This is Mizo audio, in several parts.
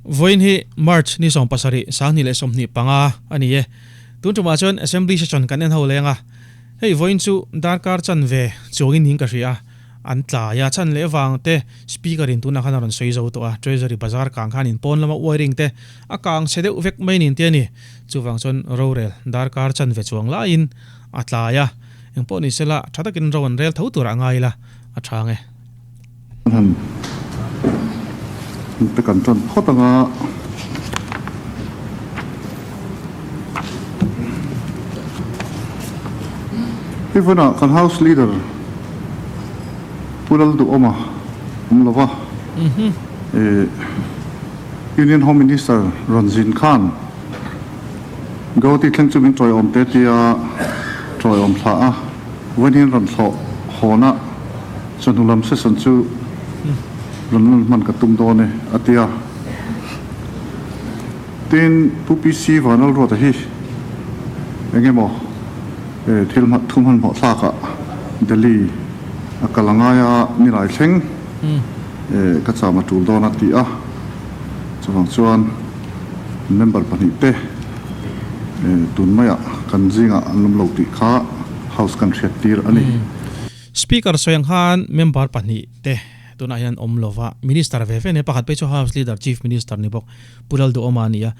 Vawiin hi March ni 70 2025 a ni e. Tun tumah chuan Assembly Session kan en ho leng a. Hei vawiin chu darkar chanve chuangin niin ka hria a, an tlai a, chhan leh vang te Speaker in tunah khan a rawn sawi zo tawh a, Treasury bazar kang khan in pawn lama wiring te a kang chhe deuh vek mai niin te a ni. Chuvang chuan rorel darkar chanve chuang laiin a tlai a, engpawh ni sela tha takin ro an rel tho turah a ngai ila a tha ang e. Han te kan tan phawt anga. Hei vawiinah kan House Leader Pu Lalduhawma awm lova Union Home Minister rawn zin khan Guwahati thleng chu min tawiawm te tia tawiawm thlah a, vawiin hian rawn thlawh hawnah Chawhnu lam session chu rawn lan hman ka tum dawn e, a ti a. Tin, Pu PC Vanlalruata hi eng emaw thil thu hmanhmawh thlakah Delhi a kal a ngai a, nilai thleng ka cham a tul dawn a ti a. Chuvang chuan member pahnihte tun maiah kan zingah an awm lo tih kha House kan hriattir a ni. Speaker sawi ang khan member pahnih te tunah hian an awm lova, Minister ve ve nia, pakhat phei chu House Leader, Chief Minister ni bawk, Pu Lalduhawma a ni a.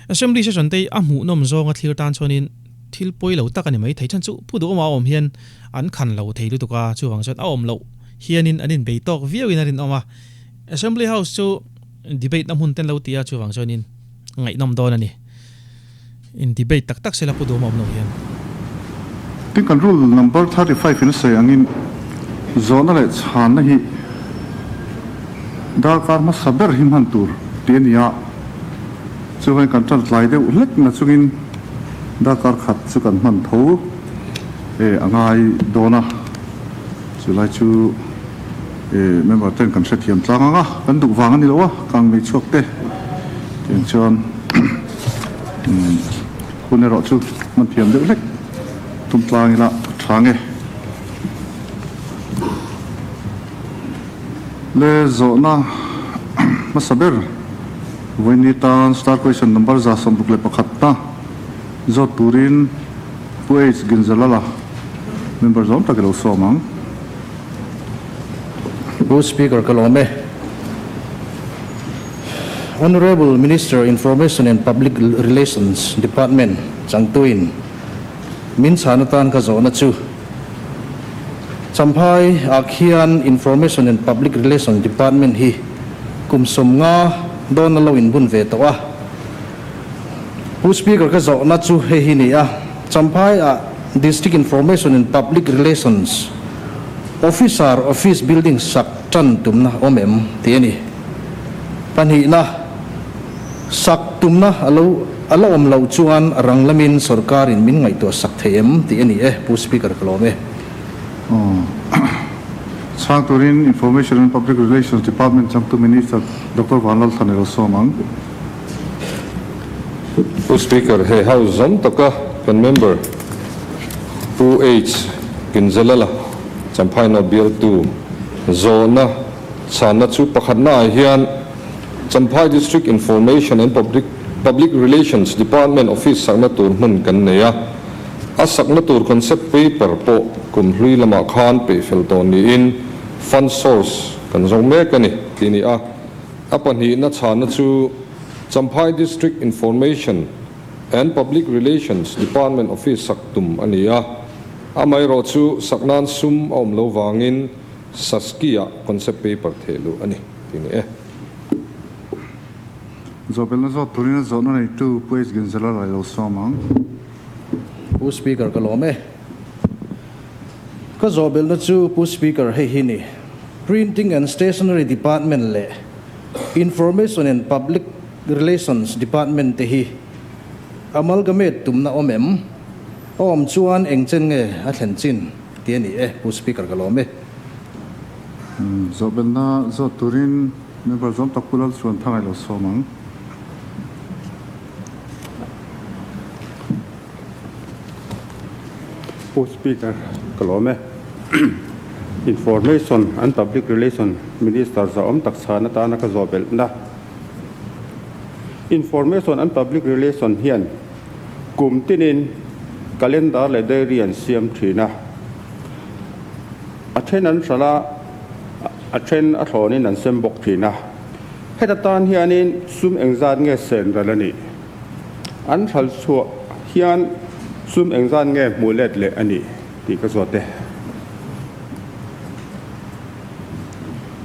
Assembly session te hi a hmuhnawm zawnga thlir tan chuanin thil pawi lo tak a ni mai thei. Chhan chu Pu Duhawma a awm hian an khan lo thei lutuk a, chuvang chuan a awm loh hianin an inbei tawk viauin a rinawm a. Assembly House chu debate na hmun ten lo ti a, chuvang chuanin ngaihnawm dawn a ni. In debate tak tak sela Pu Duhawma awm lo hian. Tin kan rule number 35 in a sawi angin zawhna leh chhanna hi darkar hmasa ber hi hman tur tih a ni a, chuvangin kan tan tlai deuh hlek na chungin darkar khat chu kan hman tho e a ngai dawn a, chulai chu e member ten kan hrethiam tlang ang a, kan duh vang a ni lo a, kang nei chhuak te tiang chuan. Hun erawh chu hman thiam deuh hlek tum tlang ila a tha nge. Le zawhna hmasa ber vawiin tan star question number 161 na zawt turin Pu H Ginzalala member zawm tak i lo sawm ang. Pu Speaker ka lawm e. Honourable Minister Information and Public Relations Department changtuin min chhan atan ka zawhna chu Champhai ah khian Information and Public Relations Department hi kum 50 dawn a lo inbun ve tawh a. Pu Speaker ka zawhna chu hei hi ni a, Champhai ah District Information and Public Relations Officer Office Building sak tan tumna awm em tih a ni. Pahnihna, sak tumna a lo a la awm loh chuan rang lamin sorkarin min ngaihtuah sak thei em tih a ni e, Pu Speaker ka lawm e. Chhang turin Information and Public Relations Department changtu Minister Doctor Vanlalthlan i lo sawm ang. Pu Speaker, he House zawm taka kan member Pu H. Kinzalala, Champhai North bialtu zawhna chhanna chu pakhatnaah hian Champhai District Information and Public Public Relations Department Office sakna tur hmun kan nei a, a sakna tur concept paper pawh kum hlui lamah khan peihfel tawh niin fund source kan zawng mek a ni tih a ni a. A pahnihna chhanna chu Champhai District Information and Public Relations Department Office sak tum a ni a, amaherawh chu sak nan sum a awm lo vangin Saskia concept paper theh luh a ni tih ni e. Zawhbelna zawt turin a zawhna neitu Pu H. Ginzela lai lo sawm ang. Pu Speaker ka lawm e. Ka zawhbelna chu Pu Speaker hei hi ni. Printing and Stationery Department leh Information and Public Relations Department te hi amalgamate tumna awm em? A awm chuan eng chen nge a thlen chin tih a ni e, Pu Speaker ka lawm e. Zawhbelna zawt turin member zawm tak Pu Lalchhuanthanga i lo sawm ang. Pu Speaker, ka lawm e. Information and Public Relation Minister zahawm tak chhan atana ka zawh belhna. Information and Public Relation hian kum tinin calendar leh diary an siam thin a, a then an hralh a, a then a thlawnin an sem bawk thin a. Heta tan hianin sum engzat nge sen ral a nih? An hralh chhuah hian sum engzat nge hmuh let leh a nih tih ka zawt e.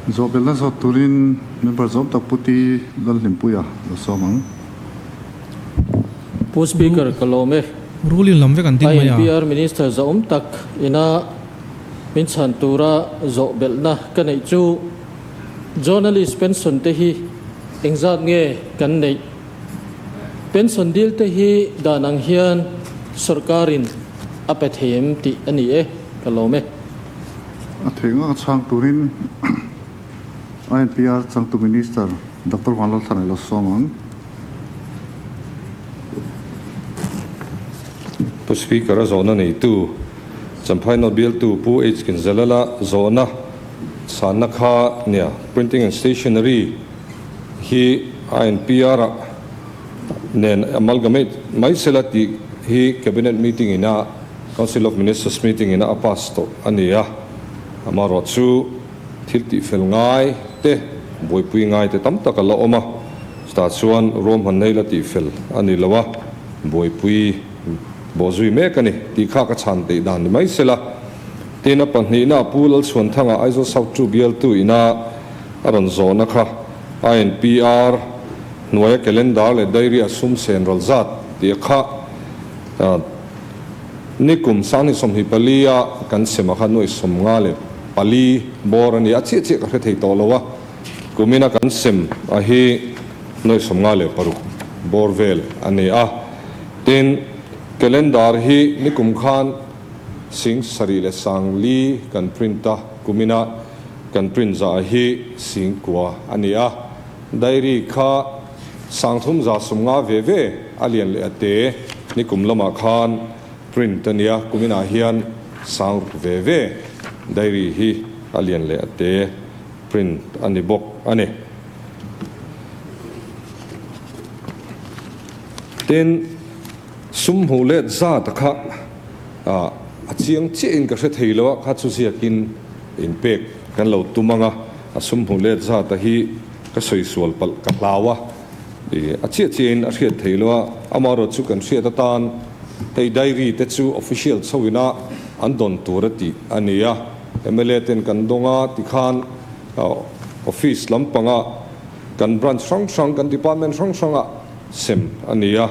Zawhbelna zawt turin member zawm tak Pu Ti Lalhlimpuia lo sawm ang. Pu Speaker, ka lawm e. Ruling lam vek an ding mai a. INPR Minister zahawm tak ina min chhan tura zawhbelhna ka neih chu Journalist pension te hi engzat nge kan neih? Pension dil te hi dan ang hian sorkarin a pe thei em tih a ni e, ka lawm e. A theih ngak a chhang turin INPR changtu Minister Doctor Vanlalthana i lo sawm ang. Pu Speaker a zawhna neitu Champhai North bialtu Pu H Kinzalala zawhna chhanna kha nia Printing and Stationery hi INPR ah nen amalgamate mai sela tih hi Cabinet meeting ina Council of Ministers meeting ina a pass tawh a ni a, amaherawh chu thil tihfel ngai te, buaipui ngai te tam tak a la awm a, chutah chuan ruahmanna hi la tihfel a ni lo a, buaipui bawhzui mek a ni tih kha ka chhan theih dan ni mai sela. Tin, a pahnihna Pu Lalchhuanthanga Aizawl South 2 bialtu ina a rawn zawhna kha INPR hnuaia calendar leh diary a sum sen ral zat tih a kha Nikum 2024 a kan sem a kha 54 bawr a ni a, chiah chiah ka hre thei tawh lo a, kumina kan sem a hi 96 bawr vel a ni a. Tin, calendar hi nikum khan 7004 kan print a, kumina kan print zah hi 9,000 a ni a. Diary kha 350 ve ve a lian leh a te nikum lamah khan print a nia, kuminah hian 6000 ve ve diary hi a lian leh a te print a ni bawk a ni. Tin, sum hmuh let zat kha a chiang chiahin ka hre thei lo a, kha chu ziakin inpek kan lo tum ang a, a sum hmuh let zat a hi ka sawi sual palh ka hlau a, a chiah chiahin a hriat thei lo a, amaherawh chu kan hriat atan hei diary te chu official chhoin a an dawn tur a tih a ni a, mla ten kan dawng a tikhan office lampanga kan branch hrang hrang kan department hrang hranga sem a ni a,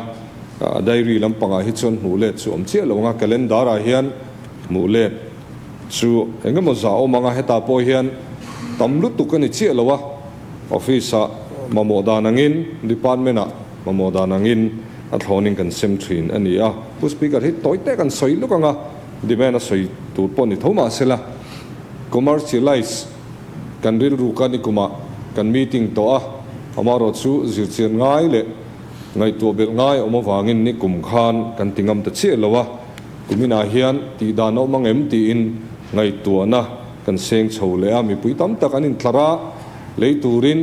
diary lampangah hi chuan hmuh let chu awm chiah lo ang a, calendar ah hian hmuh let Chu engemaw za awm anga hetah pawh hian tam lutuk a ni chiah lo a, office ah mamawh dan angin, department ah mamawh dan angin a thlawnin kan sem thin a ni a. Pu Speaker hi tawi te kan sawi luk anga demand a sawi tur pawh ni tho mah sela, commercialize kan rilru ka ni kumah kan meeting tawh a, amaherawh chu zirchian ngai leh ngaihtuah belh ngai awm avangin ni kum khan kan ti ngam ta chiah lo a. Kuminah hian tih dan a awm ang em tiin ngaihtuahna kan seng chho leh a, mipui tam tak an intlar a, lei turin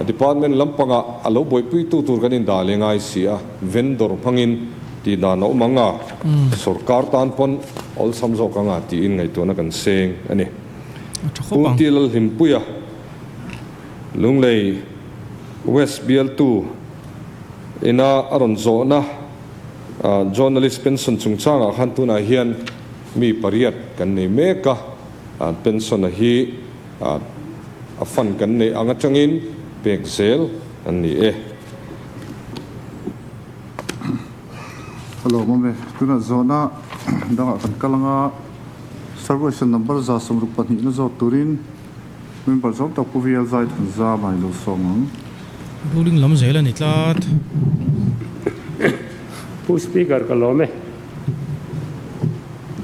department lampangah a lo buaipuitu tur kan indah leh ngai si a, vendor hmangin tih dan a awm ang a, sorkar tan pawn awlsam zawk ang a tiin ngaihtuahna kan seng a ni. Pu Tilalhlimpuia Lunglei West bialtu ina a rawn zawhna. Journalist pension chungchangah khan tunah hian mi pariat kan nei mek a, pension a hi a fund kan neih ang atangin pek zel an ni e. Hello mawm e, tunah zawhna dangah kan kal anga Service number 162 na zawt turin member zawm tak Pu VL Zai Thanzam a ilo sawm ang. Ruling lam zel a ni tlat. Pu Speaker ka lawm e.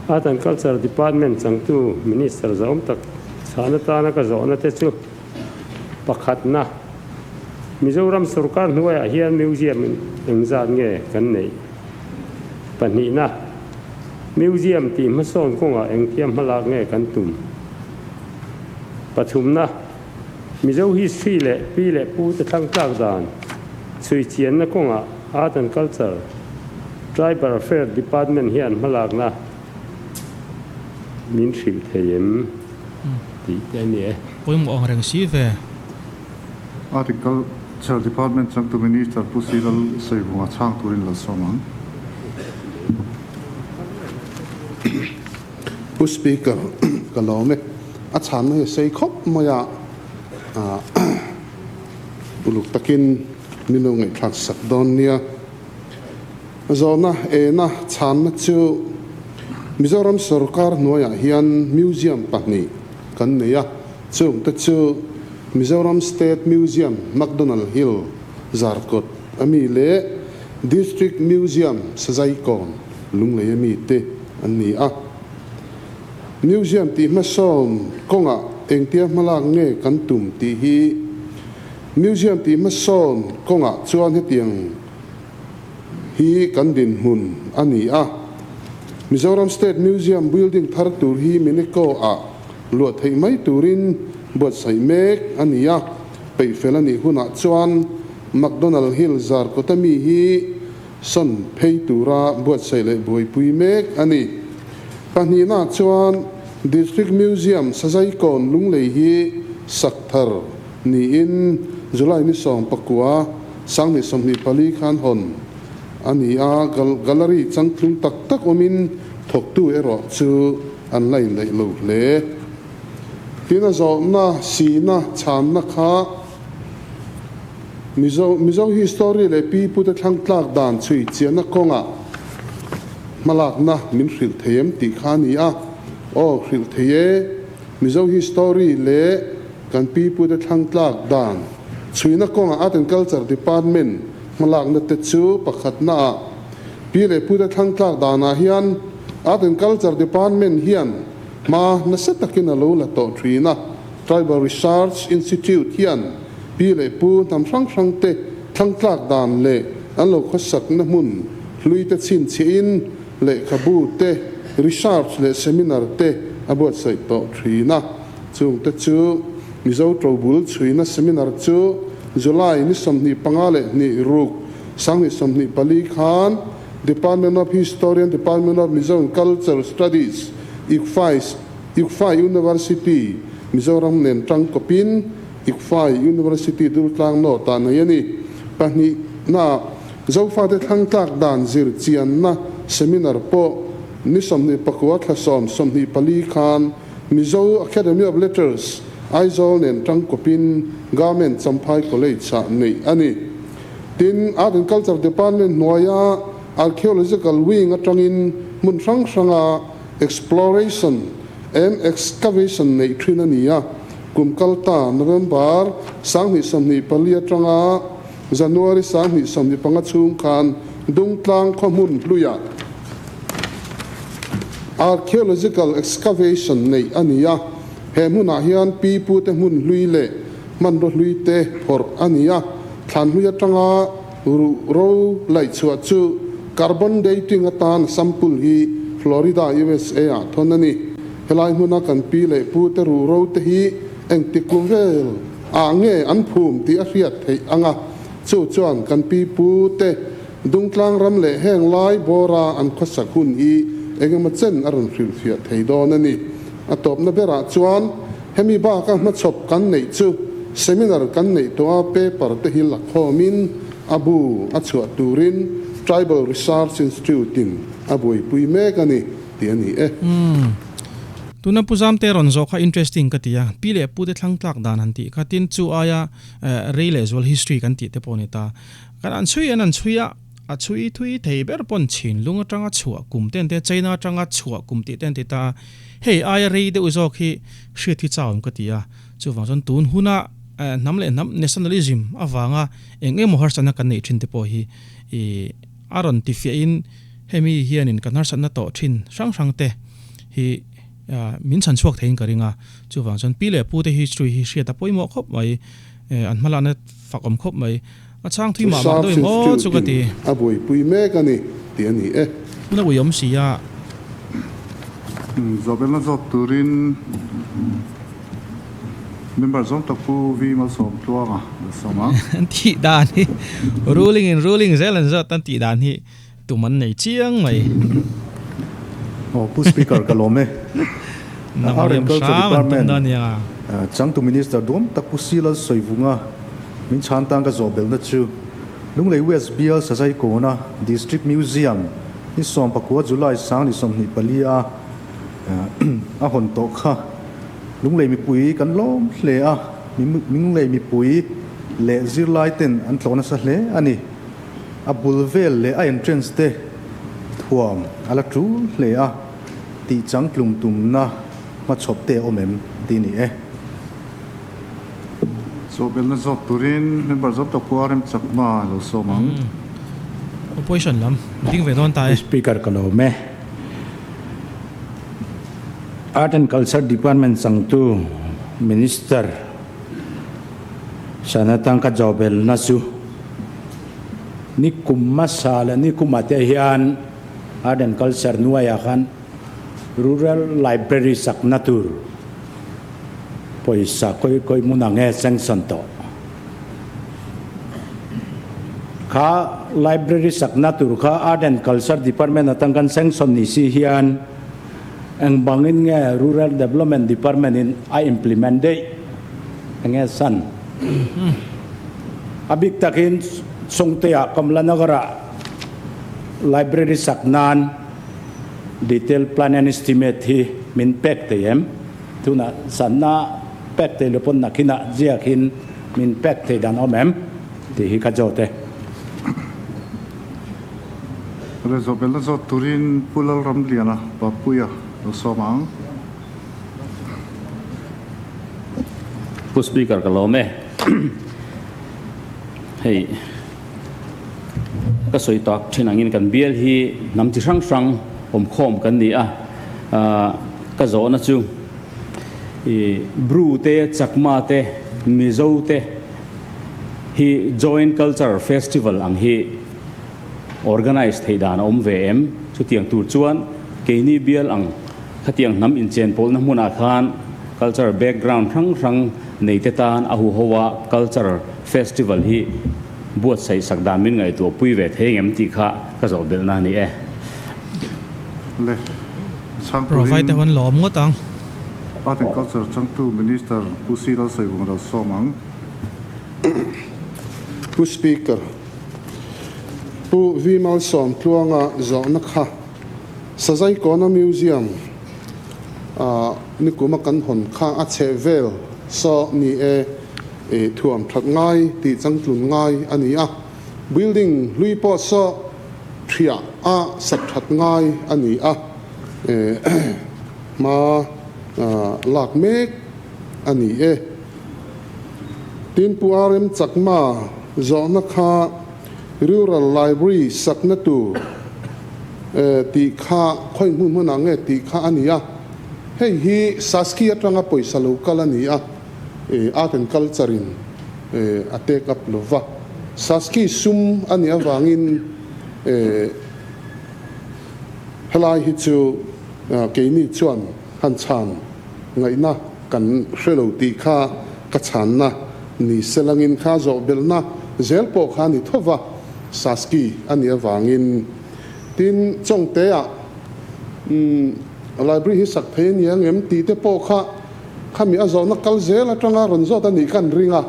Art and Culture Department changtu Minister zawm tak chhan atana ka zawhna te chu pakhatna, Mizoram sorkar hnuaiah hian museum engzat nge kan neih? Pahnihna, museum tih hmasawn kawngah engtia hmalak nge kan tum? Pathumna, Mizo history leh pi leh pu te thlang tlak dan. Chhui chianna kawngah Art and Culture, Tribal Affairs Department hian hmalakna min hrilh thei em tih te a ni e. Pawimawh ang reng si ve. Art and Culture Department changtu Minister Pu Silal Sawivunga chhang turin lo sawm ang. Pu Speaker, ka lawm e. A chhanna hi a sei khawp mai a. Uluk takin min lo ngaihthlak sak dawn nia. Zawhna ena chhanna chu Mizoram sorkar hnuaiah hian museum pahnih kan nei a, chungte chu Mizoram State Museum McDonald Hill Zarkawt ami leh District Museum Sazaikawn Lunglei ami te an ni a. Museum tih hmasawn kawngah engtia hmalak nge kan tum tih hi Museum tih hmasawn kawngah chuan hetiang hi kan dinhmun a ni a. Mizoram State Museum building thar tur hi Mineko ah luah theih mai turin buatsaih mek a ni a. Peihfel a nih hunah chuan McDonald Hill Zarkawta mi hi sawn phei tura buatsaih leh buaipui mek a ni. Pahnihna chuan District Museum Sazaikawn Lunglei hi sak thar niin July ni 14 2024 khan hawn a ni a, gallery changtlung tak tak awmin thawktu erawh chu an la indaih lo hle. Tin a zawhna, sihna, chhanna kha Mizo Mizo history leh pi pute thlang tlak dan chhui chianna kawngah hmalakna min hrilh thei em tih kha a ni a. Aw, hrilh thei e. Mizo history leh kan pi pute thlang tlak dan chhuina kawngah Art and Culture Department hmalakna te chu pakhatna ah pi leh pute thlang tlak danah hian Art and Culture Department hian hma nasa takin a lo la tawh thin a. Tribal Research Institute hian pi leh pu hnam hrang hrang te thlangtlak dan leh an lo khawsakna hmun hlui te chhinchhiahin lehkhabu te, research leh seminar te a buatsaih tawh thin a. Chung te chu Mizo Tobul chhuina seminar chu July ni 22 leh 2 2024 khan Department of History and Department of Mizo and Culture Studies, ICFAI, ICFAI University, Mizoram nen tangkawpin ICFAI University Durtlang North ah nei a ni. Pahnihna, Zofate thlangtlak dan zir chianna seminar pawh ni 29 thla 10 24 khan Mizo Academy of Letters, Aizawl nen tangkawpin Government Champhai College ah neih a ni. Tin, Art and Culture Department hnuaia Archaeological Wing atangin hmun hrang hranga Exploration and Excavation neih thin a ni a, kum kalta November 2024 atanga January 2025 chhung khan Dungtlang khawhmun hluiah Archaeological Excavation neih a ni a, he hmunah hian pi pute hmun hlui leh hmanraw hlui te phawrh a ni a, thlan hlui atanga Ruh ro laih chhuah chu carbon dating atan sample hi Florida, USA ah thawn a ni. Helai hmuna kan pi leh pu te ruh ro te hi engtik kum vel ah nge an phum tih a hriat theih ang a, chu chuan kan pi pu te Dungtlang ram leh heng lai bawra an khawsak hun hi engemaw chen a rawn hrilhfiah thei dawn a ni. A tawpna berah chuan Hemi baka hmachhawp kan neih chu seminar kan neih tawh a paper te hi la khawmin a bu a chhuah turin Tribal Research Institute in a buaipui mek a ni tih a ni e. Umm. Tuna Pu Zamte rawn zawh kha interesting ka ti a, pi leh pu te thlang tlak dan han tih kha tin chu aia rei leh zual history kan tih te pawh a ni ta. Kan an chhui an an chhui a, a chhui thui thei ber pawn Chhinlung atanga chhuah kum te an ti a, China atanga chhuah kum tih te an ti ta a. Hei aia rei deuh zawk hi hriat hi chau awm ka ti a, chuvang chuan tun huna hnam leh hnam nationalism avanga eng emaw harsatna kan neih thin te pawh hi ih a rawn ti fiahin hemi hianin kan harsatna tawh thin hrang hrang te hi min chhan chhuak theiin ka ring a, chuvang chuan pi leh pu te history hi hriat a pawimawh khawp mai, an hmalakna fak awm khawp mai, a chhang thui mah mah deuh em aw chu ka ti. A buaipui mek a ni tih a ni e. Hmun a ui awm si a. Zawhbelna zawt turin Member zawng tak Pu V Malsawmtluanga la sawm ang. An tih dan hi ruling in ruling zel an zawt an tih dan hi tum an nei chiang mai. Aw Pu Speaker ka lawm e. Nang Art liam and Culture hram an tum Department dawn nia. Changtu Minister duam tak Pu C Lalsawivunga min chhan tan ka zawh belhna chu Lunglei West Bial Sazai Kawna District Museum ni 14 July 2024 a a hawn tawh kha. Lunglei mipui kan lawm hle a, Lunglei mipui leh zirlai ten an tlawh nasa hle a ni. A bul vel leh a entrance te thuam a la tul hle a, tih chang tlum tumna hmachhawp te a awm em tih ni e. Chawhbelhna zawk turin member zawk tak pawh a remchakna a lo sawm ang. Opposition lam ding ve dawn ta e. Speaker ka lawm e. Art and Culture Department changtu Minister Sanatang ka zawhbelna chu ni kum hmasa leh ni kumah te hian Art and Culture hnuaiah khan Rural Library sakna tur pawisa kawi kawi hmun ang nge sanction tawh. Kha Library sakna tur kha Art and Culture Department atang kan sanction ni si hian Eng bangin nge Rural Development Department in a implement daih? Eng nge san? A bik takin Chawngtea Kamlanagara Library sak nan detail plan and estimate hi min pek thei em? Tunah sanna pek thei lo pawn nakhinah ziakin min pek thei dan awm em? Tih hi ka zawt e. Rezawhbelna zawt turin Pu Lalramliana Papuia lo sawm ang. Pu Speaker ka lawm e. Hei ka sawi tak thin angin kan bial hi hnam chi hrang hrang awmkhawm kan ni a, ka zawhna chu i Bru te, Chakma te, Mizo te hi Joint Culture Festival ang hi Organize theih dan a awm ve em? Chutiang tur chuan keini bial ang khatiang hnam inchenpawlhna hmunah khan culture background hrang hrang neite tan a huho a culture festival hi buatsaih sak dan min ngaihtuah pui ve thei ngem tih kha ka zawh belhna a ni e. Le chhang Provide turin te huan lawm ngawt ang. Art and Culture changtu Minister Pu C Lalsawivung lo sawm ang. Pu Speaker, Pu V Malsawmtluanga zawhna kha Sazaikawna Museum ah nikuma kan hawn kha a chheh vel saw ni e, i thuam that ngai tih changtlun ngai a ni a, building hlui pawh saw thiah a sak that ngai a ni a, hma lak mek a ni e. Tin Pu RM Chakma zawhna kha Rural Library sakna tur tih kha khawi hmun hmunah nge tih kha a ni a. Hei hi Saski atanga pawisa lo kal a ni a, Art and Culture in a take up lo va. Saski sum a nih avangin helai hi chu keini chuan han chhan ngaihna Kan hre lo tih kha ka chhanna ni selangin kha zawh belhna zel pawh kha ni tho va, Saski a nih avangin. Tin, Chawngtea library hi sak thei a ni ang em tih te pawh kha khami a zawhna kal zel atanga rawn zawt a nih kan ring a.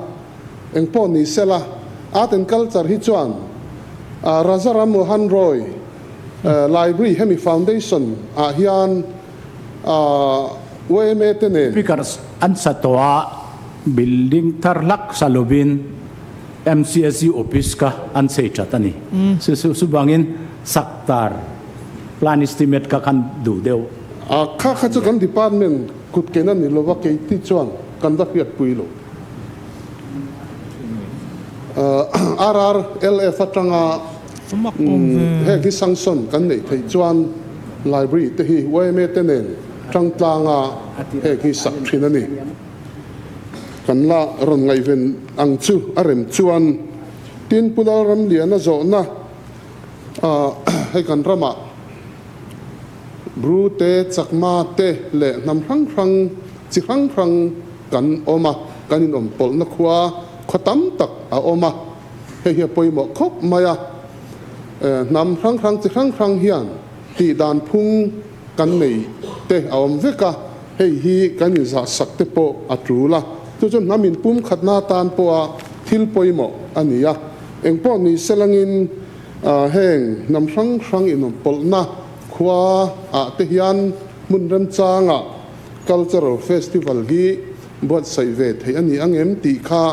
Eng pawh ni sela, Art and Culture hi chuan Raja Ram Mohan Roy Library hemi foundation ah hian Yma te nen. Speaker an sa tawh a, building thar hlak sa lovin MCSU office kha an chei that a ni. Chu bangin saktar plan estimate kha khan duh deuh. A kha kha chu kan department kut ken a ni lova keiti chuan kan va hriatpui lo. RRLF atanga heng hi sanction kan neih theih chuan library te hi yma te nen tangtlanga heng hi sak thin a ni. Kan la rawn ngaihven ang chu a rem chuan tin Pu Lalramliana zawhna hei kan ramah Bru te, Chakma te leh hnam hrang hrang chi hrang hrang kan awm a. kan inawm pawlhna khua khaw tam tak a awm a, hei hi a pawimawh khawp mai a. Hnam hrang hrang chi hrang hrang hian tih dan phung kan nei te a awm vek a, hei hi kan inzah sak te pawh a tul a, chu chu hnam inpum khatna atan pawha thil pawimawh a ni a. Engpawh ni selangin heng hnam hrang hrang inawm pawlhna khua ah te hian hmun remchangah Cultural Festival hi buatsaih ve theih a ni ang em tih kha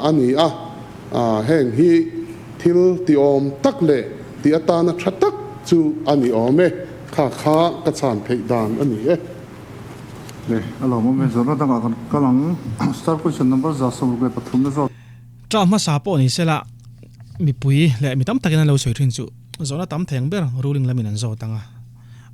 a ni a, heng hi thil tiawm tak leh tih atana tha tak chu a ni awm e, kha kha ka chhan theih dan a ni e. Le, a lawmawm e, zawrhna dangah kan kal ang. Star question number 163 na zawt. Term hmasa pawh ni sela mipui leh mi tam takin an lo sawi thin chu zawhna tam thei ang ber ruling lamin an zawt ang a.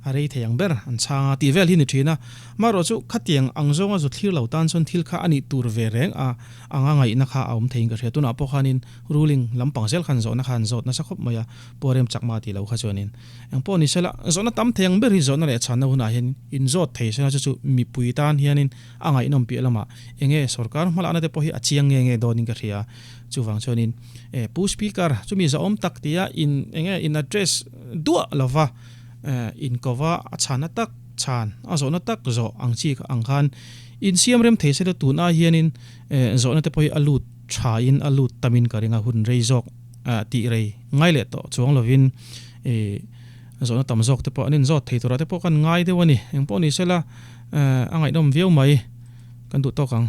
A rei thei ang ber an chhang a tih vel hi ni thin a. Amaherawh chu khatiang ang zawnga zu thlir lo tan chuan thil kha a nih tur ve reng a anga ngaihna kha a awm theiin ka hria. Tunah pawh khanin ruling lampang zel khan zawhna kha an zawt nasa khawp mai a, Puarem Chakma tih lo kha chuanin eng pawh ni sela zawhna tam thei ang ber hi zawhna leh chhanna hunah hian inzawt thei sela chu chu mipui tan hianin a ngaihnawm piah lamah eng nge sorkar hmalakna te pawh hi a chiang nge nge dawnin ka hria. Chuvang chuanin e Pu Speaker chumi zahawm tak tia in eng nge in address duah lova in kova a chhanna tak chhan a zawhna tak zawh ang chi ang khan in siam rem thei sela tun ai hianin zawhna te pawh hi a lut tha in a lut tamin ka ring a hun rei zawk tih rei ngai leh tawh chuang lovin zawhna tam zawk te pawh an inzawt thei turah te pawh kan ngai deuh a ni. Engpawh ni sela a ngaihnawm viau mai kan duh tawk ang.